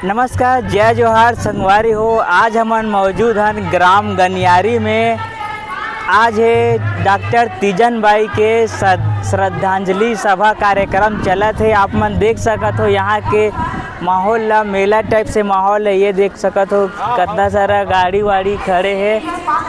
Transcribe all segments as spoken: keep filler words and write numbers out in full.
नमस्कार, जय जोहार संगवारी हो। आज हमन मौजूद हन ग्राम गनियारी में। आज हे डॉक्टर तीजन बाई के सद-, श्रद्धांजलि सभा कार्यक्रम चलत हे। आप मन देख सकत हो यहाँ के माहौल ला, मेला type से माहौल है। ये देख सकत हो कतना सारा गाड़ी वाड़ी खड़े हे।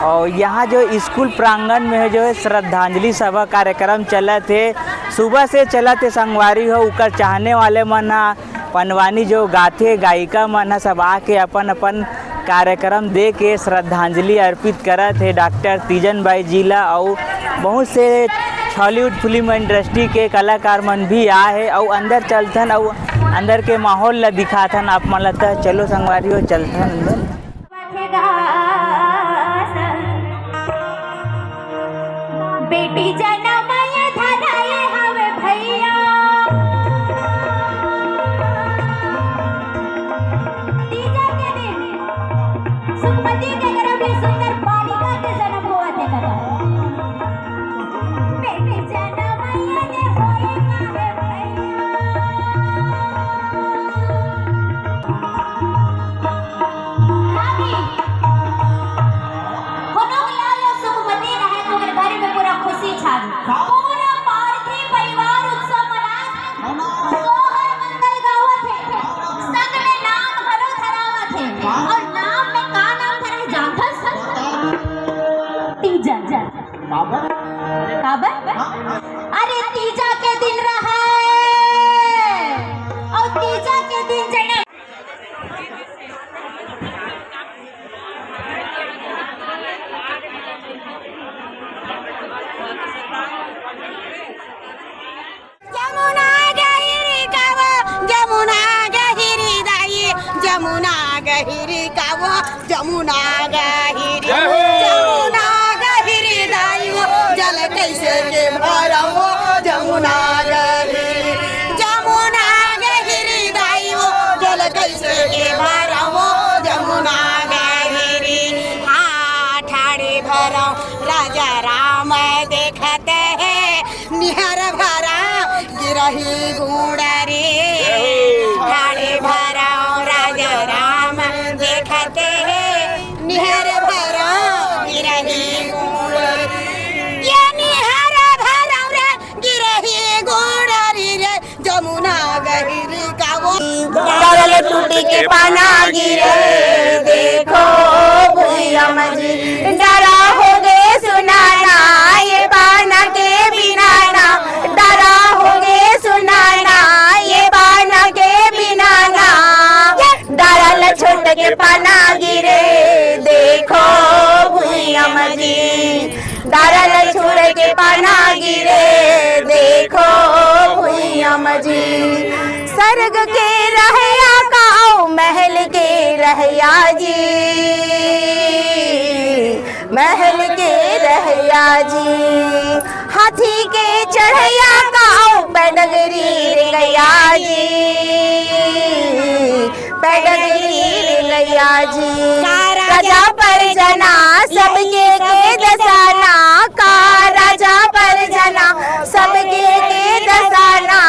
और यहाँ जो स्कूल प्रांगण में है जो है श्रद्धांजलि सभा कार्यक्रम चलत हे, सुबह से चलत हे संगवारी हो। उकर चाहने वाले मन ह पंडवानी जो गाथे, गायिका मन ह सब आके अपन अपन कार्यक्रम दे के श्रद्धांजलि अर्पित करत हे डॉक्टर तीजन बाई जी ला। अउ बहुत से Hollywood film industry के कलाकार मन भी आए हे। अउ अंदर चलथन अउ अंदर के माहौल ला दिखाथन आप मन ला। त चलो संगवारी हो, चलथन अंदर। बेटी जनम ये धराए हवे भैया। तीजा के दिन सुखमती के गर्भ ले सुंदर बालिका के जन्म होवत हे कका। बेटी जनम ये होए हवे भैया। कोनो लाल सुखमती रहे, तुम्हारे घर में पूरा खुशी छा गई। पूरा पारधी परिवार उत्सव मनात, सोहर मंगल गावत हे, संग में नाम घलो धरावत हे। और नाम में का नाम धरे हे जानथस? तीजा। काबर? अरे तीजा के दिन रहे, और तीजा के दिन जने जमुना गहिरी कावो, जमुना गहिरी दाई, जमुना गहिरी कावो, जमुना गहिरी, जय हो। जमुना गहिरी दाई वो, जल कैसे के भरवो, जमुना गहिरी, जमुना गहिरी दाई वो, जल कैसे के भरवो, जमुना गहिरी। हाँ, ठाड़ी भरव राजा राम देखत हे, निहर भरव गिरही गुड़री। ठाड़ी भरव राजा राम देखत हे, निहर भरव गिरही गुड़री। ये निहर भरव रे गिरही गुड़री रे, जमुना गहिरी कावो। डरल टूटी के पाना गिरे, देखो भुइया मजी। डरा होगे सुनाना, ये पाना के बिना ना। डरा होगे सुनाना, ये पाना के बिना ना। डरल छोट के पाना गिरे, देखो भुइया मजी। डरल छोट के पाना गिरे, देखो भुइया मजी। सरग के रहया काऊ, महल के रहया जी, महल के रहया जी। हाथी के चढ़या काऊ, पैडगरी रेंगया जी, पैडगरी रेंगया जी। का राजा परजना सबके के दसाना, का राजा परजना सबके के दसाना।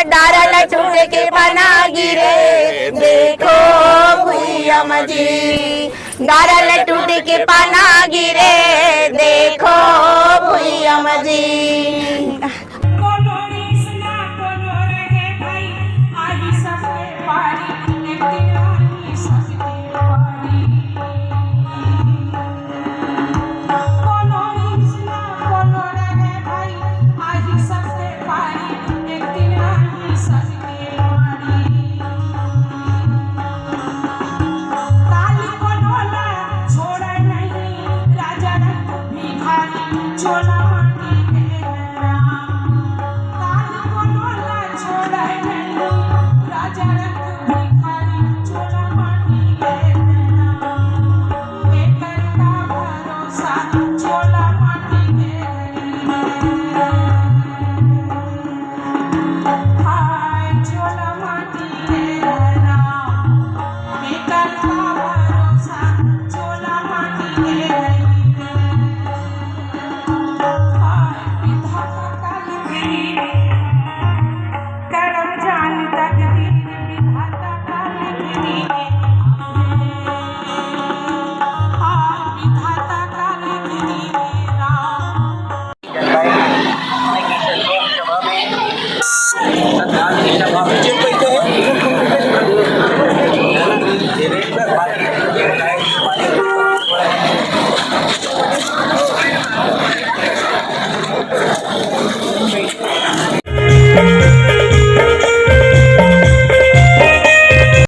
डरल टूट के पाना गिरे, देखो भुइया मजी। डरल टूट के पाना गिरे, देखो भुइया मजी।